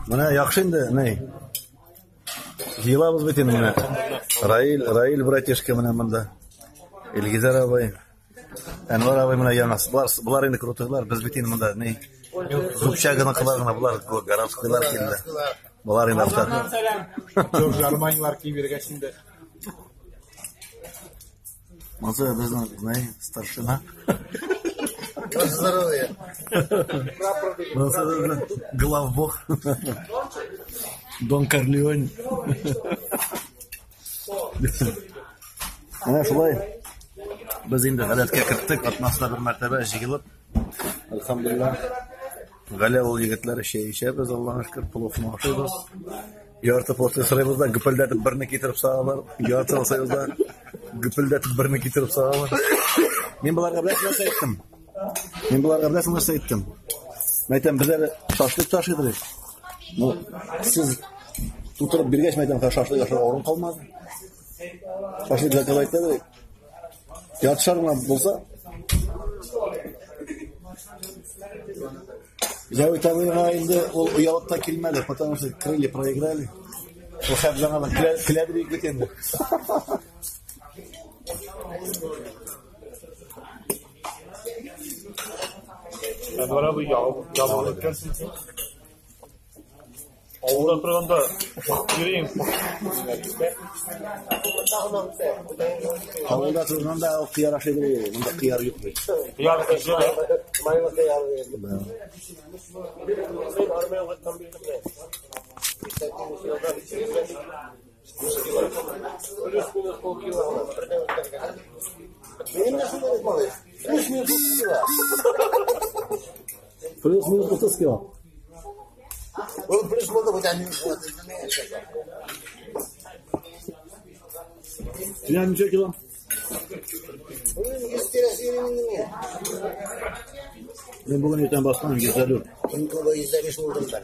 Менә яхшы инде, ни. Җыелабыз бит инде менә. Раил, Раил братишка менә монда. Илгизәр абый. Әнвәр абый менә яңа. Болар, болар инде крутыйлар, без бит инде монда ни. Зубчагыныкылар гына, болар городскойлар килде. Болар инде авто. Джордж Арманилар киеп йөргәч инде. Монсы безнең ни, старшина. Здоровье. Монсы безнең главбог. Дон Корлеоне. Менә шулай. Без инде гадәткә керттек, атнасына бер мәртәбә җыелып, әлхәмдулилла. Галя ул егетләр чәй эчәбез, Аллага шөкер, пловны ашыйбыз. Ярты порция сорыйбыз да, гөпелдәтеп берне китереп салалар. Ярты алсайбыз да, гөпелдәтеп берне китереп салалар. Мин боларга беләсең нәрсә әйттем? Мин боларга беләсең нәрсә әйттем? Мин әйтәм, без әле шашлык ташыйдык. Ну, сез тутырып биргәч, мин әйтәм, хәзер шашлык ашарга урын калмады. Шашлык заказать итәдек. Яртышар гына булса, Җәвит абыйга инде ул оялып та килмәде, потому что крылья проиграли. Ул хәп жаңадан көлә бик бит инде. Әнвәр абый ябык икәнсең син. Авылда торганда йөрим. Авылда торганда ул кыяр ашый иде, монда кыяр юк бит. Кыяр кеше. Майлы кыяр. Да. Мин армиягә кайткан бирдем. Плюс-минус полкило. Минем дә шундый малай. Плюс-минус полкило. Плюс-минус 30 кило. Ул плюс булды, бу тәмин. Син ничә кило? Мин 100 тирәсе йөрим инде мин. Мин бүген иртән баскан 104. Мин күбе 105 булдым бер.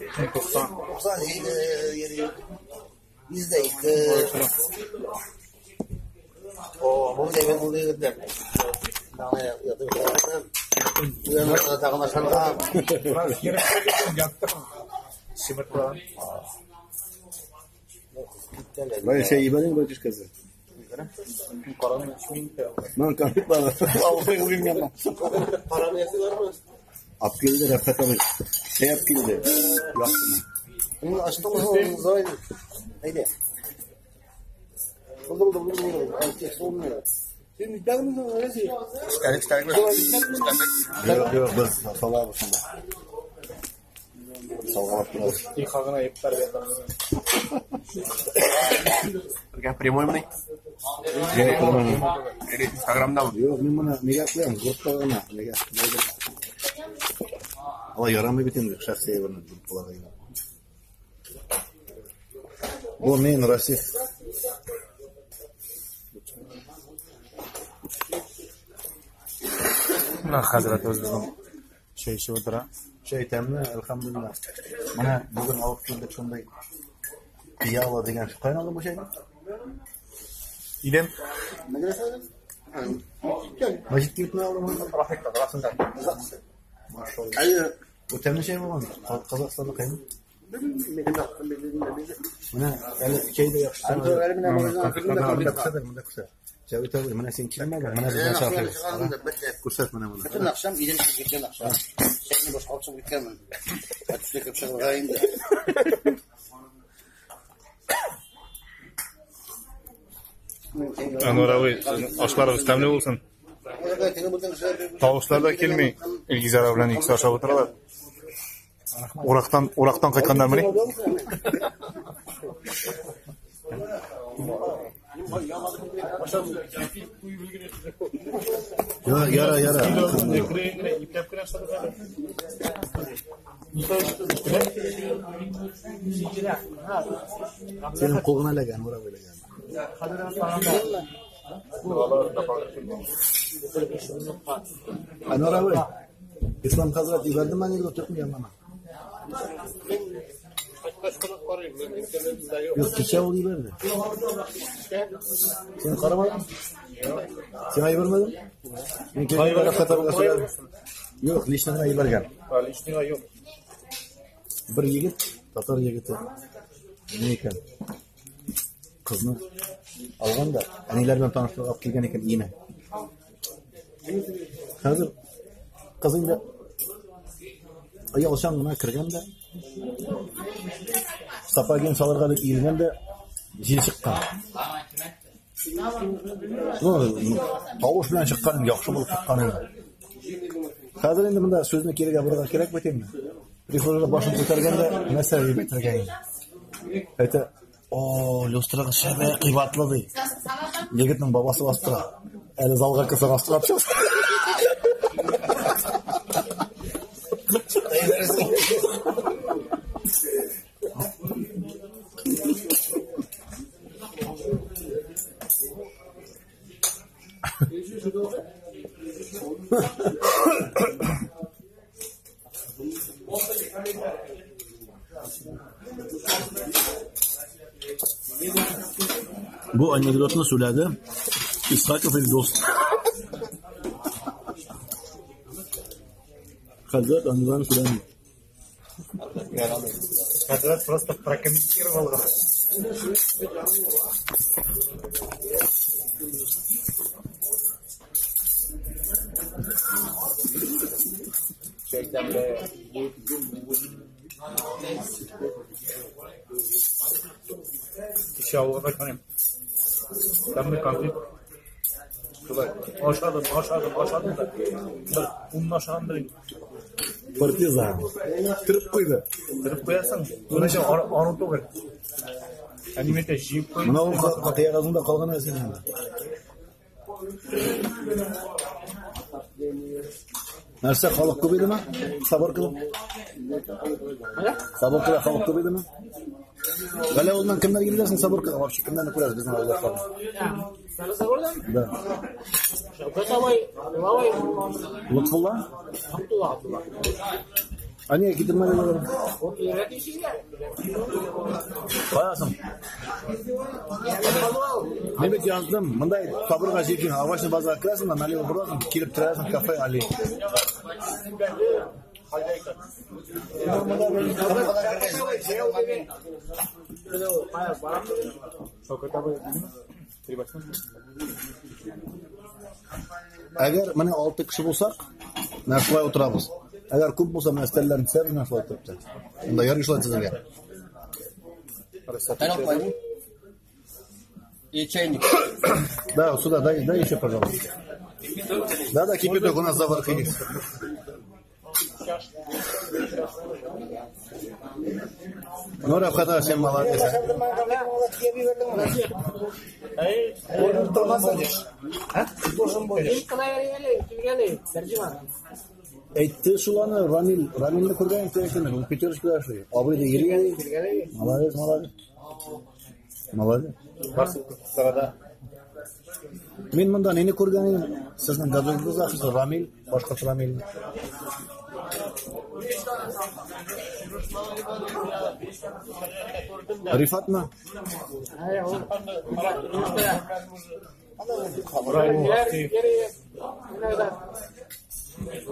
97 йөрим. 102. О, бу дәвер булды егетләр. Тагын ашарга. Бай чәй ебәдең братишкасы. Мин конфетлар алып куйган мин. Алып килде Рәфкать абый. Чәй алып килде. Яхшымы? Мин ачтым зай. Әйдә. Булды, булды, булды, булды. Ал текст булмый. Син битәгеңме нәрсә? Юк, юк, без салабыз шунда. Салгалап торабыз. Тихо гына иптәр бирдем. Прямой мени? Юк, моны. Или Инстаграмда мы? Юк, мин моны нигә куям? Группага гына, нигә? Алай ярамый бит инде, шәхси әйберне группаларга гына. Бу мин, Расих. Менә хәзрәт үзебезнең чәй эчеп утыра. Чәй тәмле, әлхәмдулилла. Менә бүген алып килдек шундый пиала дигән. Каян алдың бу чәйне? Идем. Мәчеткә китми алдың моны? Рафикта, Рафикта. Машалла. Әйе. Бу тәмле чәй булган. Казахстанда кайны? Менә әле чәй дә яхшы. Монда күрсәт, монда күрсәт. Җәвит абый, менә син килмәдең, менә бездән чакырабыз. Күрсәт менә моны. Бөтен акчам идем чыгып киткән акча. Чәйне башка алып чыгып киткәнмен. Төшкә кереп чыгарга инде. Әнвәр абый, ашларыгыз тәмле булсын. Тавышлар да килми. Илгизәр абый белән икесе ашап утыралар. Урактан, урактан кайтканнар мени? Яра, яра. Синең кулыңа эләгә, Әнвәр абый эләгә. Әнвәр абый, Ислам хәзрәт җибәрдеме анекдот юкмы янына? Юк, кичә ул җибәрде. Син карамадың? Сиңа җибәрмәдем? Мин килгәндә Рәфкать абыйга сөйләдем. Юк, лично гына җибәргән. Личныйга юк. Бер егет, татар егете, ни икән? Кызны алган да, әниләр белән таныштырырга алып килгән икән өенә. Хәзер кыз инде оялчан гына кергән дә, сапогын салырга дип иелгән дә, җил чыккан. Ну, тавыш белән чыккан, яхшы булып чыккан инде. Хәзер инде монда сүзне кирегә борырга кирәк бит инде. Прихожийда башын күтәргән дә, нәрсә дип әйтергә инде. Әйтә, о, люстрагыз шәбә кыйбатлы ди. Егетнең бабасы басып тора. Әле залга керсәң астына төшәсең. Бу анекдотны сөйләде Исхаков Илдус. Хәзрәт анекдотны сөйләми. Хәзрәт просто прокомментировал гына. Кичә авылга кайткан идем. Тәмле конфет. Шулай. Ашадым, ашадым, ашадым да. Бер унны ашагандыр инде. Партизан. Төреп куйды. Төреп куясың. Берничә ару түгел. Әни әйтә, җыеп куй. Менә ул кәгазеңдә калган әле синең. Нәрсә, халык күп идеме? Соборкада? Соборкада халык күп идеме? Галә авылыннан кемнәр килделәр соң Соборкага? Вообще кемнәрне күрәсез безнең авылдашларны? Собордан? Да. Шәүкәт абый, Абдулла абый. Лотфулла? Абдулла, Абдулла. А нигә китермәделәр аларны? Ул килергә тиеш инде. Кая соң? Мин бит яздым, монда табырга җыеп, овощный базарга керәсең дә, налево борасың, килеп керәсең кафе Али. Шәүкәт абый дидеме? Трибашны. Әгәр менә 6 кеше булсак, менә шулай утырабыз. Әгәр күп булса, менә өстәлләрне төзәбез, менә шулай утырып та. Монда ярый шулай төзергә. И чайник. Да, вот сюда, дай, дай еще, пожалуйста. Да, да, кипяток у нас заварка есть. Ну, Рафхат, всем молодец. Әйтте шул аны, Рамил, Рамилне күргән икән, ул пятерочкада эшли. Абый да йөргән. Молодец, молодец. Молодец. Мин монда нине күргән идем? Сезнең гаджетыгыз ахрысы Рамил, башкорт Рамил. Рифатмы?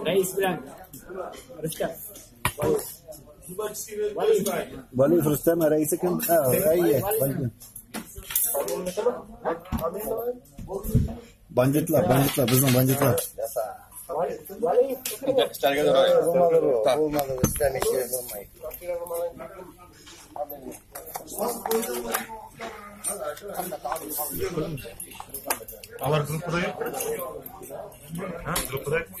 Рәис белән Рөстәм. Валиев Рөстәм, рәисе кем? Әйе, бандитлар, бандитлар, безнең бандитлар. Булмады, Рөстәм ише булмай. Алар группада юк. Ха, группада юкмы?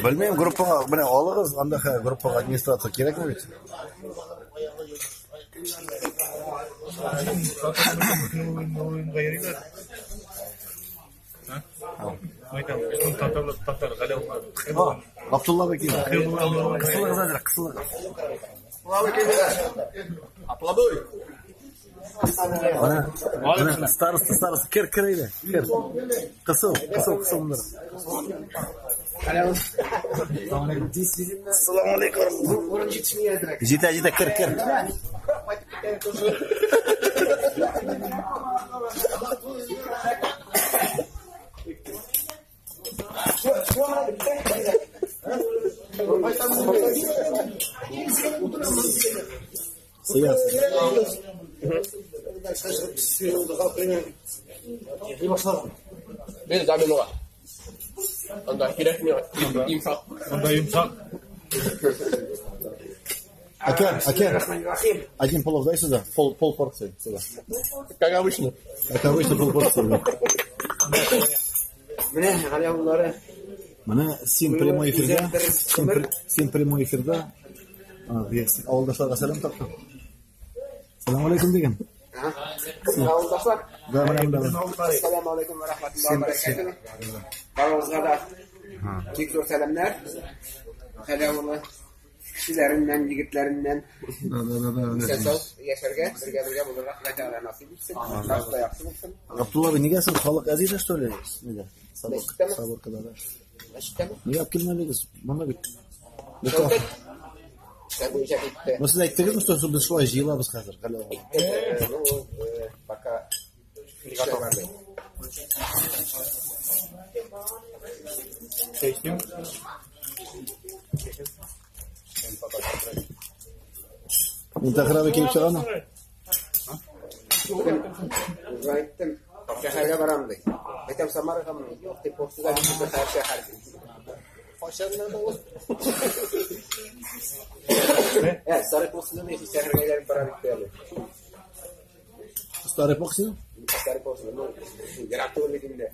Белмим, группага, менә алыгыз, анда хә группага администратор кирәкме бит? Уенга йөриләр. Әйтәм, безнең татарлар, татар, галәүләр. Абдулла бәкин. Кысылыгыз әзрәк, кысылыгыз. Ана, ана, староста, староста, кер, кер әйдә, кер. Кысыл, кысыл, кысыл монда. Ассаламу алейкум. Җитә, җитә, кер, кер. Сыясыз. Мин заминуга. Анда кирәк миңа йомшак. Анда йомшак. Ака, ака. Один плов дай сюда, пол порции сюда. Как обычно. Как обычно, пол порции. Менә галявлары. Менә син прямой эфирда, син прямой эфирда. Авылдашларга сәлам таптың. Сәлам алейкум дигән. Авылдашлар. Да, менә монда. Ассаламу алейкум ва рахматуллаһи ва баракатуһ. Барыгызга да бик зур сәламнәр. Галявлы кешеләреннән, егетләреннән. Да, да, да, да. Исән-сау яшәргә, бергә-бергә булырга Ходай Тәгалә насыйп итсен. Барысы да яхшы булсын. Габдулла абый, нигә сез халык әзер, что ли? Нигә? Сабыркада да. Мәчеттәме? Нигә алып килмәдегез? Монда бит. Шәүкәт. Буенча китте. Ну, сез әйттегезме, что без шулай җыелабыз хәзер? Ну, пока не готов. Чәй Мин абый килеп чыгамы? Уже әйттем, шәһәргә барам ди. Әйтәм, Самарагамы? Юк, дип, Повсыда бит шәһәр шәһәр ди. Кайчаннан ул? Старый Повсыда мин шәһәргә әйләнеп барам дип әле. Старый Повсыда? Старый Повсыда, ну, ерак түгел бит инде.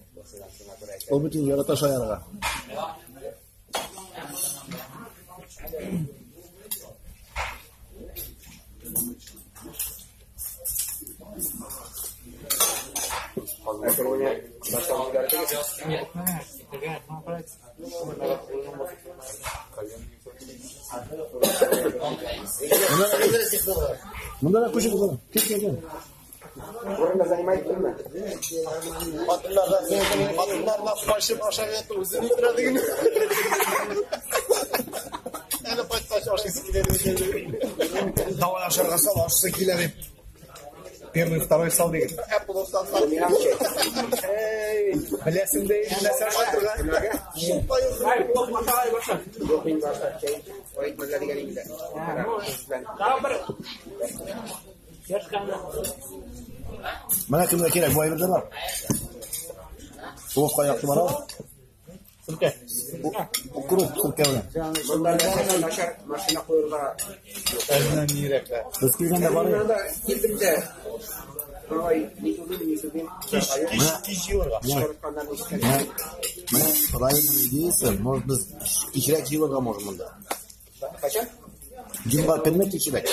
Ул бит ярата шаярга. Монда да күчеп булыр. Кил, кил. Урынны занимать түгелме? Хатыннарга качып ашап ятып үзе ни тора дигән. Әле кайткач ашыйсы килә дип. Давай ашарга сал, ашысы килә дип. Первый, второй сал дигән. Ә пловтан сал. Беләсең дә, нәрсә ашатырга. Ай, плов ашагай баша. Юк, мин башта чәй ой бергә дигән инде. Тагы бер чашканы. Менә кемгә кирәк, бу әйбер дә бар. Пловка якты бара. Сөлкә. Укроп сөлкә белән. Монда нәрсә начар машина куярга. Әллә нирәкләр. Без килгәндә бар иде. Монда килдем дә. Ой, ни түгел, ни түгел. Кич җыелырга. Корыкканнан ишеткән. Менә районның идеясы, может, без кичрәк җыелырга можем монда. Кайчан? Җомга көнне кичрәк.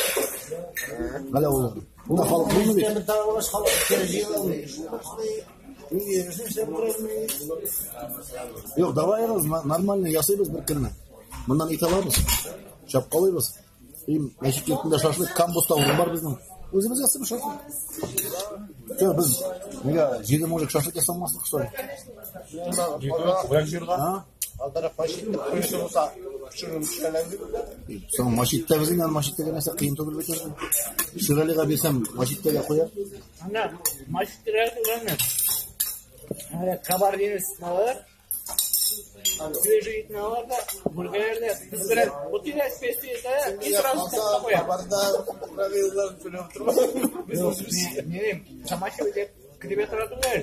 Менә ул. Монда халык булмый бит. Юк, давай нормально ясыйбыз бер көнне. Моннан ит алабыз, чапкалыйбыз. И мәчет йортында шашлык, камбуста урын бар безнең. Үзебез ясыйбыз шашлык. Все, без нигә җиде мужик шашлык ясамаслык, что ли? Күбрәк җыярга. А? Алдарак мәчеттә пешерү булса, пешерү пешерәләр. Соң мәчеттә безнең янә мәчеттәге нәрсә кыен түгел бит инде. Шүрәлегә бирсәм, мәчеттә дә куяр. Анда мәчеттә түгелме? Анда кабардинец алар. Свежий итне алар да, бүлгәләрдә без белән бутыйда специя и сразу куя. Кабарда правилалар түләп торма. Без не замачивать дип киреп тора түгел.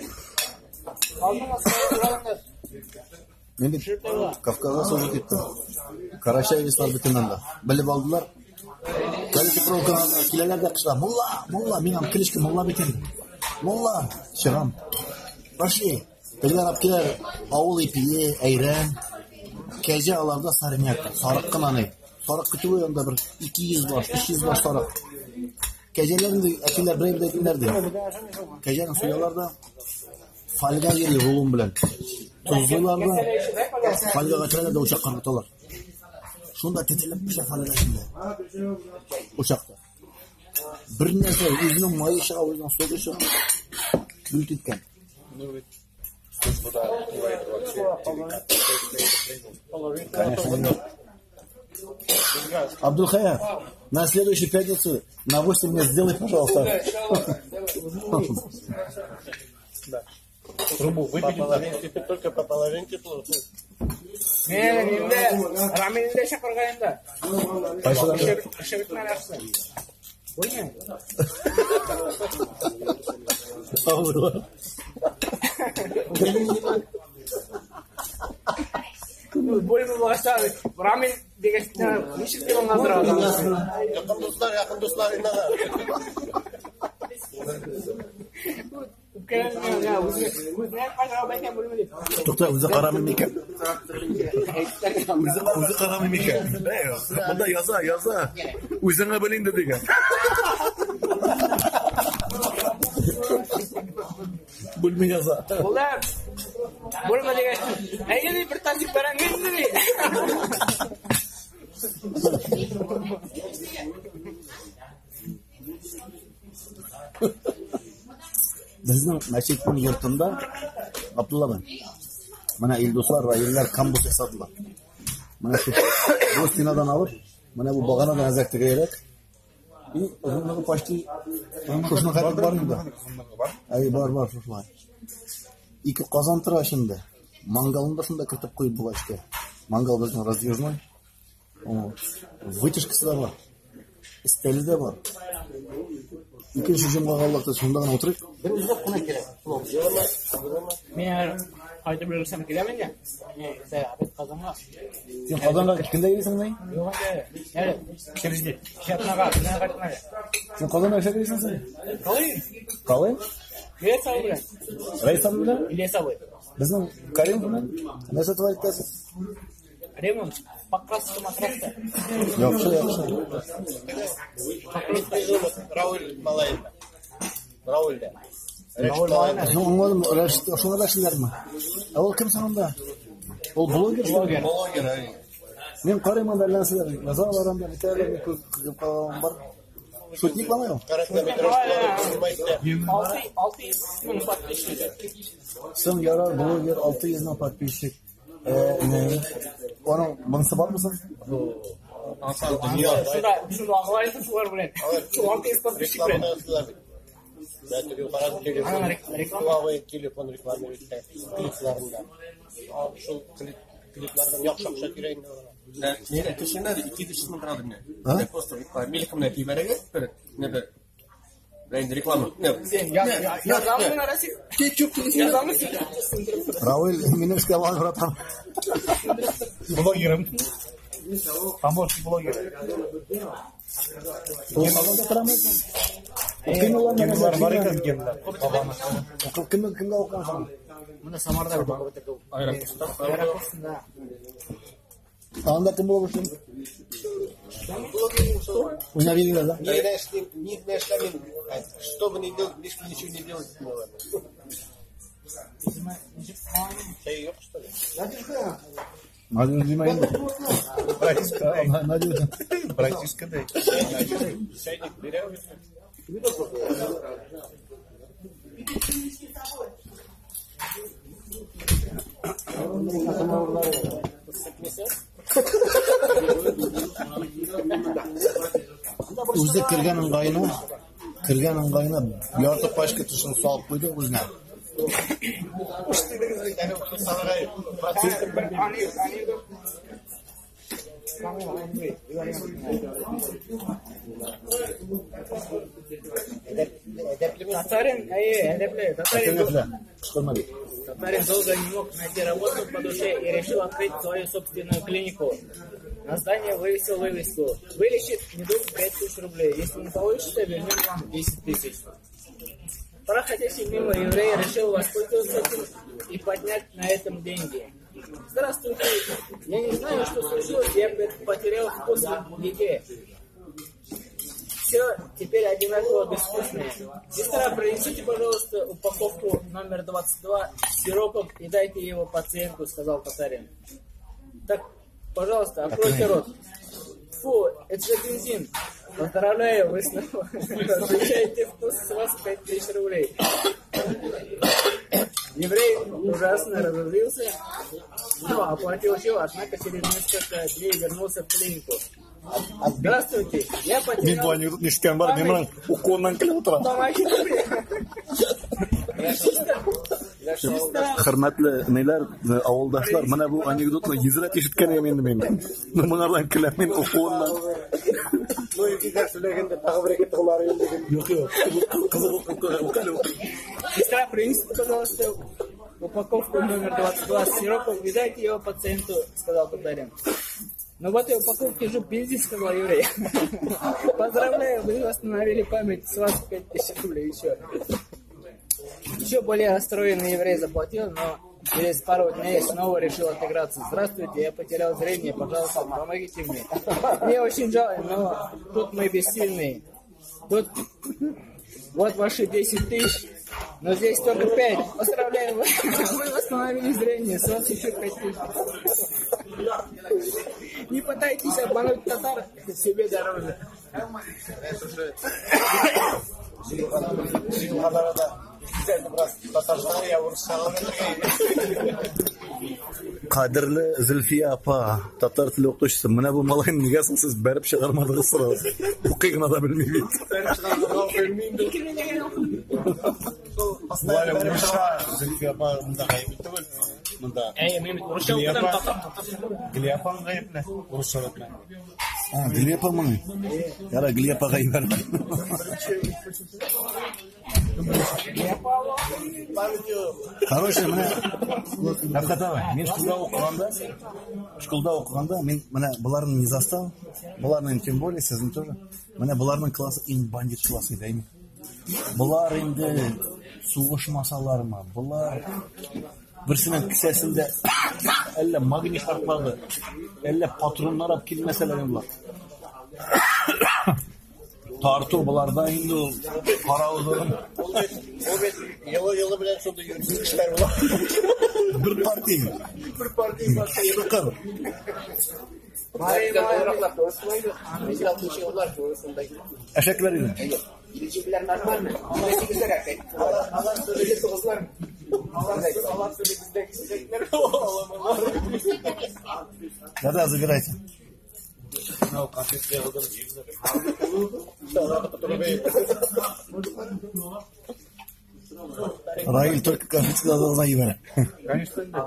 Алдыңа сразу Мин бит Кавказда служить иттем. Карачаевецлар бит анда. Белеп алдылар. Колючий проволоканы киләләр дә кычкыра. Мулла, мулла, мин ам кличка мулла бит инде. Мулла, чыгам. Пошли. Тегеләр алып киләләр авыл ипие, әйрән. Кәҗә аларда сарняк, сарык кына ни. Сарык көтүе анда бер 200 баш, 300 баш сарык. Кәҗәләр инде әтиләр берәй бер әйтмиләр ди. Кәҗәне суялар да фольга йөри рулон белән. Тозлыйлар да фольгага керәләр дә учакка ыргыталар. Шунда тетелеп пешә фольга эчендә. Учакта. Бер нәрсә үзенең мае чыга, үзенең согы чыга. Бүлт иткән. Службада бывает вообще деликатно. Конечно, нет. Абдулхая, на следующую пятницу на 8 мне сделай, пожалуйста. Да. Трубу выпилить. Только по половинке плохо. Мин инде Рамилне дә чакырган инде. Эше бетмәде ахсы. Бүлмә. Бүлмә булгач, Рамил дигәч, ничек дип аңлатыр? Якын дуслар, якын дуслар инде. Тукта, үзе карамый микән? Үзе карамый микән? Монда яза, яза. Үзеңә бел инде дигән. Бүлмә яза. Булыр. Бүлмә дигәч, әйе ди, бер тазик бәрәңге инде ди. Безнең мәчетнең йортында Абдулла бен. Менә Илдуслар, Раилләр камбуз ясадылар. Менә шу бу стенадан алып, менә бу баганадан әзрәк тегәрәк. И озынлыгы почти шушына кадәр бар инде. Әй, бар, бар, шушылай. Ике казан тора эчендә. Мангалын да шунда кертеп куеп була эчкә. Мангал безнең раздвижной. Вытяжкасы да бар. Өстәле дә бар. Икенче җомгага Аллаһ шунда гына утырыйк. Бер үзләп кына кирәк. Мин кайтып өлгерсәм киләм инде. Мин иртә обед Казанга. Син Казанга кемдә йөрисең ни? Юк инде. Әле Через Шатнага, менә кайтмады. Син Казанда эшләп йөрисең син? Калай. Калай? Ильяс абый белән. Рәис абый белән? Ильяс абый. Безнең Карим белән нәрсә творит итәсез? Ремонт. Покраска, матраска. Яхшы, яхшы. Рауль малай. Рауль да. Соң аңладым, Рәшит, шуңа да эшлиләрме? Ә ул кем соң анда? Ул блогер, что ли? Блогер, әй. Мин карыйм анда әллә нәрсәләр. Язалар анда, битәләр, мин күз кызып калган бар. Шутник ламай ул? Короткометражкалар снимать. 600 мең подписчик. Соң ярар, блогер, 600 мең подписчик. Аның монысы бармы соң? Шунда, шунда аңлайсың шулар белән. Шул 600 подписчик белән. Реклама телефон реклама клипларында. Шул клиплардан яхшы акча кирәк инде аларга. Мин әйтүченнәр 200 мең тора мине. А? Просто милкемне җибәрегез бер, не бер. Инде реклама. Язамы на Россию? Язамы син? Равил, минем эшкә алган братан. Блогерым. Помощник блогера. Ул Казанда торамы? Кем улар? Генлар бар икән, генлар. Бабаны. Кем кемгә укыган соң? Монда Самарда бер бакы Аэропортта. Аэропортында. Анда кем булып эшли? Уйнап йөриләр, да? Ни генә эшлим, ни генә эшләмим. Что бы ни делать, лишь бы ничего не делать. Чәй юк, что ли? Надя, димә инде. Братишка. Надя. Братишка да. Чәйник бирә. Үзе кергән ыңгайына, кергән ыңгайына ярты пачка тушын салып куйды үзенә. Татарин, әйе, әдәпле. Татарин, Кычкырма ди. Татарин долго не мог найти работу по душе и решил открыть свою собственную клинику. На здание вывесил вывеску. Вылечит недуг 5000 рублей. Если не получится, вернем вам 10 тысяч. Проходящий мимо еврей решил воспользоваться этим и поднять на этом деньги. Здравствуйте. Я не знаю, что случилось, я потерял вкус в еде. Все теперь одинаково безвкусное. Сестра, принесите, пожалуйста, упаковку номер 22 с сиропом и дайте его пациенту, сказал татарин. Так, пожалуйста, откройте рот. Фу, это же бензин. Поздравляю, вы снова получаете вкус, с вас 5000 рублей. Еврей ужасно разозлился, но оплатил все, однако через несколько дней вернулся в клинику. Здравствуйте, я Мин потерял... бу анекдотны ишеткән бар, мин моның укуыннан көлеп утырам. Помогите мне. Хөрмәтле ниләр, авылдашлар, менә бу анекдотны йөз рәт ишеткән идем инде мин. Ну, моңардан көләм мин укуыннан. Ну, икенче сөйләгәндә тагы бер ике тыңлар инде. Юк, юк. Кызык укы әле. Сестра, принесите, пожалуйста, упаковку номер 22 с сиропом и дайте его пациенту, сказал татарин. Но в этой упаковке же бензин, сказал еврей. Поздравляю, вы восстановили память, с вас 5000 рублей еще. Еще более расстроенный еврей заплатил, но через пару дней снова решил отыграться. Здравствуйте, я потерял зрение, пожалуйста, помогите мне. Мне очень жаль, но тут мы бессильные. Тут вот ваши 10 тысяч, но здесь только 5. Поздравляю, вы восстановили зрение, с вас еще 5 тысяч. Не пытайтесь обмануть татар, себе дороже. Җыелган арада сүзләрне бераз татарча я урысча. Кадерле Зөлфия апа, татар теле укытучысы, менә бу малайны нигә соң сез бәреп чыгармадыгыз сразу? Укый гына да белми бит. Болай урысча Зөлфия апа монда гаепле түгел. Монда Әй, мин урысча укытам, татар, татар. Гөлия апаң гаепле урысча өйрәтмәгән. А, Гөлия апамыни? Ярар, Гөлия апага җибәрдем. Короче, менә Рәфкать абый, мин школда укыганда, мин менә боларны не застал, боларны тем более, сезне тоже. Менә боларның классы иң бандит классы иде, әйме. Болар инде сугышмасалармы, болар берсенең кесәсендә әллә магний шартлады, әллә патроннар алып килмәсәләр инде болар. Тарту боларда инде ул каравызын. Ул бит елы-елы белән шунда йөргән кешеләр була. Бер партия. Бер партия башка. Шыкыр. Алтынчы еллар шунда. Әшәкләр иде. Илле нормально. 18-ләр әкәй. 59-лар. Алар сөйли бездәге кешеләр аламалар. Да-да, забирайте. Ну, конфет ягылдым, җыйдым. Раил только конфет складына җибәрә. Конечно, инде.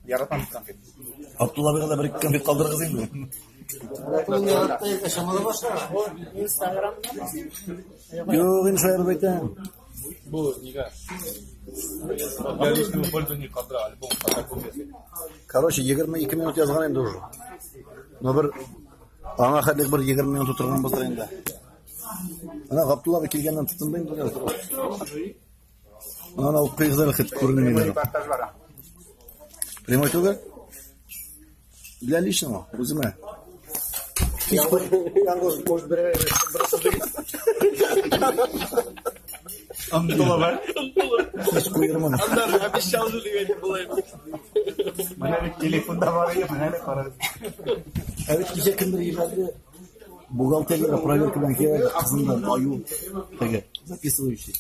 Яратам конфет. Абдулла абыйга да бер ике конфет калдырыгыз инде. Инстаграмда. Юк, инде шаярып әйтәм. Бу нигә? Для личного пользования калдыра, альбом фотокопиясе. Короче, 22 минут язган инде уже. Но бер аңа хәтлек бер 20 минут утырганбыздыр инде. Ана Габдулла абый килгәннән тотынды инде яздырып. Ана алып куйгыз әле, хет күренми. Репортаж бар. Прямой түгел? Для личного, үземә. Яңгыр, может, бер Антула бар. Һич куермын. Обещал же дигән булай. Менә бит телефонда бар иде, менә әле карагыз. Ә бит кичә кемдер җибәрде. Бухгалтерияга проверка белән килә, кызында аю теге записывающий.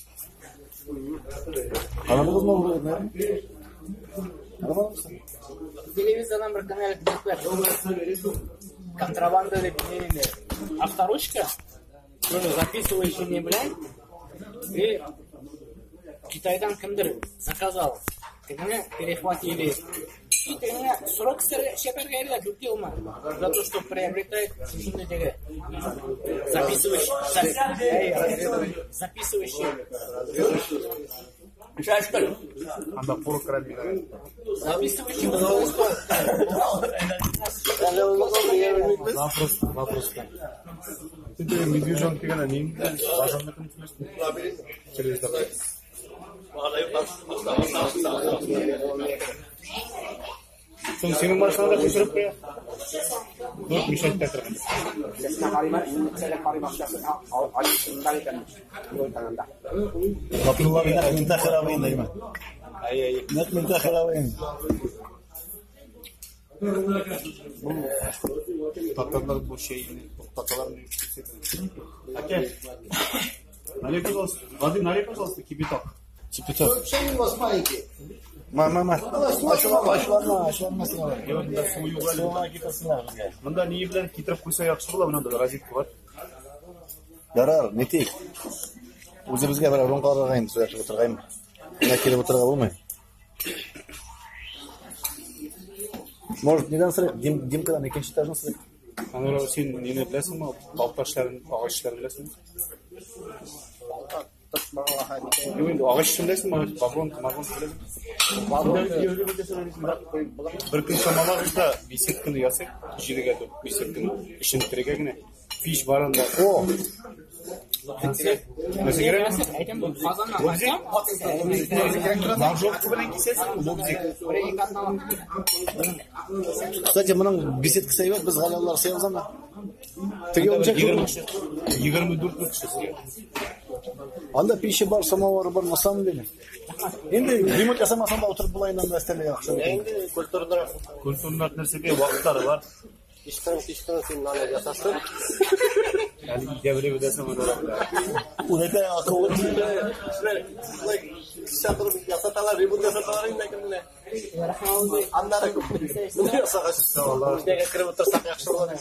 Карадыгызмы ул наверное? Карамадыгызмы? Телевизордан бер канал клиплар. Контрабанда дип нинди. Авторучка, тоже записывающий не белән. И Китайдан кемдер заказал. Тегене перехватили. И тегене срок чәпәргә иде, 4 елмы. За то, что приобретает шушындай теге записывающий Анда курок керә бит. Записывающий устройство. Вопрос, вопрос. Син теге медвежонок дигән ни? Бажанныкын сөйләштең. Телевизорда. Соң синең машинада күчереп куя. Юк, мешать итә торган. Кесәсенә карыйм, кесәгә карыйм, акчасын алып икән. Юл таңында. Габдулла абый нәкъ Минтахир абый инде, әйме. Ай, ай. Нәкъ Минтахир абый инде. Татарлар бу шәйне туктаталар. Әкә. Налей, пожалуйста. Вадим, налей, пожалуйста, кипяток. Кипяток. Чайник у вас маленький. Ма, ма, ма. Ачуланма, ачуланма, ачуланма син алай. Монда су юк әле. Суына китерсеннәр безгә. Монда ни белән китереп куйса яхшы була, монда розетка бар. Ярар, нитик. Үзебезгә бер урын калдырган инде, сөйләшеп утырган. Менә килеп утырырга булмый. Может, нидән сорыйк? Дим, Димкадан икенче этажны сорыйк. Аннары син нине беләсеңме? Балта эшләрен, агач эшләрен беләсеңме? Юк инде, агач эшен беләсеңме? Агач, вагонка, магонка беләсеңме? Бер көн чамалагыз да беседканы ясыйк, җиргә түк, беседканы эчен бетерергә генә. Пич бар анда. О! Нәрсә кирәк? Әйтәм, Казаннан кайтсам, Ножовка белән кисәсең, лобзик. бер-ике атналык. Кстати, моның беседкасы әйбәт, без галялар сыябыз анда. Теге онча 24 мең кеше сыя. Анда пиче бар, самовары бар, на самом деле. Инде ремонт ясамасаң да утырып була инде анда өстәлдә яхшы. Инде культурнырак. Культурнырак нәрсәгә вакытлары бар. Кичкырын кичкырын син аны ясасын. Әле өйдә берәү дә монда. Ул әйтә акыллы. Чакырып ясаталар, ремонт ясаталар инде кемне. Аннары моны ясагач, өйгә кереп утырсак яхшы була.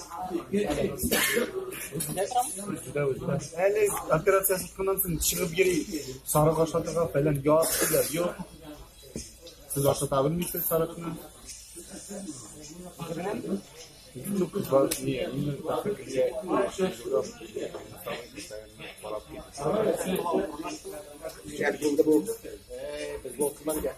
Әле операция ясатканнан соң чыгып йөри. Сарык ашатырга фәлән яз диләр. Юк. Сез ашата белмисез сарыкны. Ну, кызлар, не, именно так, Шәп булды бу. Без булкманга.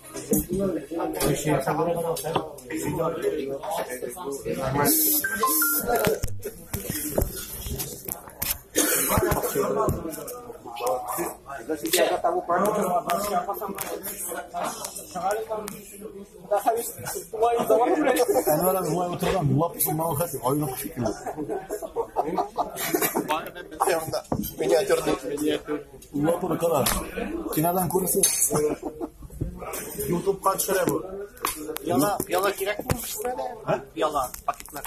Әнвәр абый болай утырган, лапасын маған айнак шикелле. Миниатюрный. Лапаны кара. Кинодан күрәсез. Ютубка төшерә бу. Пыяла, пыяла кирәкме? Пыяла, пакетлар.